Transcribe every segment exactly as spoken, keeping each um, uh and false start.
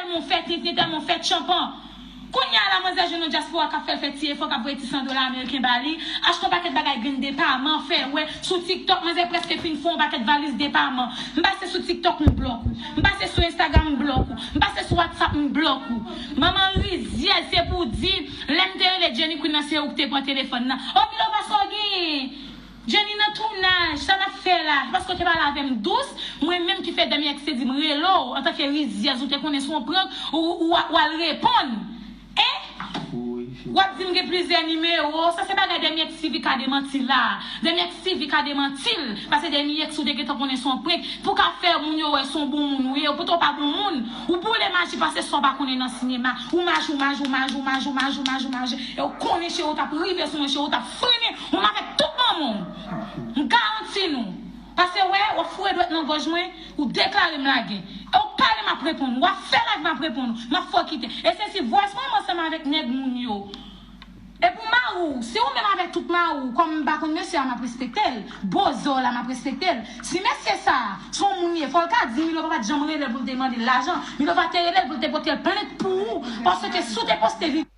Tèlman w fè tenten, tèlman w fè tchanpan. Kounye a la, manzè jwenn yon dyaspora k ap fè l fè ti efò, k ap voye ti san dola ameriken ba li, achte yon pakèt bagay grenn depaman, fè wè sou TikTok, manzè prèske fin fè yon pakèt valiz depaman. M pase sou TikTok, m blòk ou. M pase sou Instagram, m blòk ou. M pase sou WhatsApp, m blòk ou. Manman rizyèz, se pou di, lè m te rele Jenny Queen nan, se ou ki te pran telefòn nan. O, Milova, sa w genyen? Jenny nan tounaj, sa n ap fè la? Se paske w te pale avè m dous, mwen menm ki fè dènye èks te di m rele w, antanke rizyèz, ou te konnen se yon prank, ou, ou, ou al reponn. Hein? W ap di m gen plizyè nimewo, sa se bagay dènye èks T V ka demanti la. Dènye èks T V ka demanti l, paske dènye èks ou te gentan konnen se yon prank, pou ka fè moun yo wè se yon bon moun ou ye, poutan w pa bon moun. Ou boule maji pase sa w pa konnen nan sinema. Ou maji, ou maji, ou maji, ou maji, ou maji, ou maji, ou maji. E w konnen cheri w t ap rive sou mwen, cheri w t ap frennen. Ou m avèk tout manman w. M garanti nou. Pase wè, w ap foure dwèt nan gòj mwen, ou deklare m lagè. E w pale m ap reponn, w ap fè live m ap reponn, m ap fè w kite. E se si voice mwen ansanm avèk nèg moun yo. E pou mari w, si ou menm avèk tout mari w, kòm m pa konn mesye a m ap respekte l, bozò la m ap respekte l. Si mesye sa a, se yon moun ye, fò l ka di Milova pa t janm rele l pou l te mande l lajan, Milova te rele l pou l te pote l plent pou ou, paske si w te poste vi-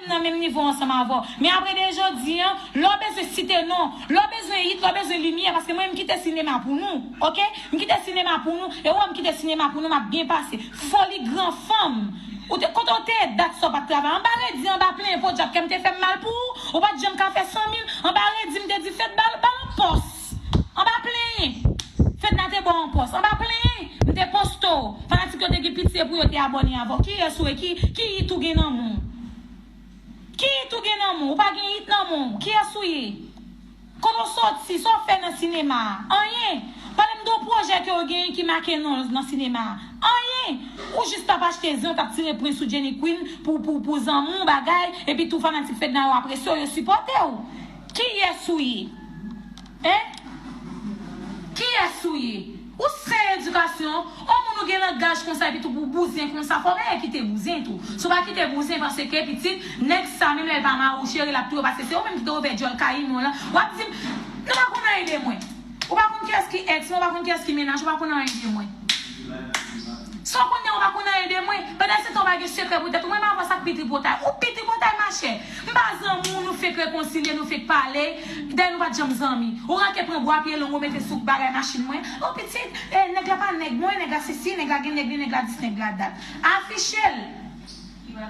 nan menm nivo ansanm avè w. Men apre de jodi a, lè w bezwen site non, lè w bezwen it, lè w bezwen limyè, paske mwen, m kite sinema pou nou, oke? M kite sinema pou nou, e wè m kite sinema pou nou, m ap byen pase. Foli gran fanm. Ou te, kote w te ye dat sa w pa t travay? Anba redi, anba plenyen, podyab, kè m te fè m mal pou ou, ou pa t janm ka fè san mil, anba redi, m te di Fed ba l, ba l yon pòs. Anba plenyen, Fedna te ba w yon pòs. Anba plenyen, m te poste w. Fanatik yo te gen pitye pou yo te abòne avè w. Kiyès ou ye? Ki, ki it ou gen nan men w? Ki it ou gen nan men w? Ou pa gen it nan men w. Kiyès ou ye? Kote w soti? Sa w fè nan sinema a? Anyen. Pale m de yon pwojè ke w genyen ki make non w nan sinema a. Anyen. Ou jis t ap achte zen, w t ap tire pwen sou Jenny Queen pou, pou, pou zanmi w bagay, epi tou fanatik Fedna yo apresye w, yo sipòte w. Kiyès ou ye? Hein? Kiyès ou ye? Ou sen edikasyon, on moun ou gen langaj konsa epi tou pou bouzen konsa, fò w genyen kite bouzen tou. Si w pa kite bouzen, paske pitit, nèg sa menm lè l pa mari w cheri, l ap touye w, paske se ou menm ki te ouvè djòl kayimon lan. W ap di m, nou pa konn anyen de mwen. Ou pa konn kiyès ki èks mwen, ou pa konn kiyès ki mennaj, ou pa konn anyen de mwen. Sa w konnen, ou pa konn anyen de mwen. Pandan se tan, ou pa gen sekrè pou tèt ou. Mwen, m avè w, sa k pi tripotay. Ou pi tripotay, machè. M pa zanmi w, nou fenk rekonsilye, nou fenk pale. Dayè, nou pa t janm zanmi. Ou ranke pran bwa pye long, ou mete sou bagay machin mwen. O pitit, eh, nèg la pa nèg mwen, nèg la sesi, nèg la gen nèg li, nèg la dis, nèg la dat. Afiche l.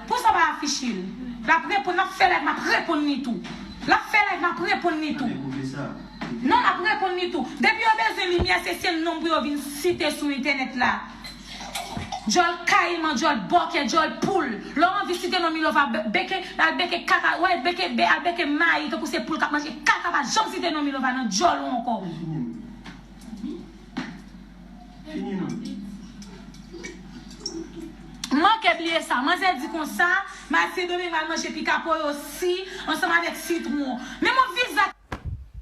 Pou sa w pa afiche l? L ap reponn, l ap fè live, m ap reponn li tou. L ap fè live, m ap reponn li tou. Non, l ap reponn li tou. Depi yo bezwen limyè, se sèl non m pou yo vin site sou entènèt la. Djòl kayiman, djòl bòkè, djòl poul. Lè w anvi site non Milova, be-, beke, al beke kaka, wè, beke, be-, al beke mayi, tankou se poul k ap manje kaka, pa janm site non Milova nan djòl ou ankò. Fini non. M manke bliye sa. Manzè di konsa, Matin Domingo al manje pika poyo si, ansanm avèk sitwon. Men yon viza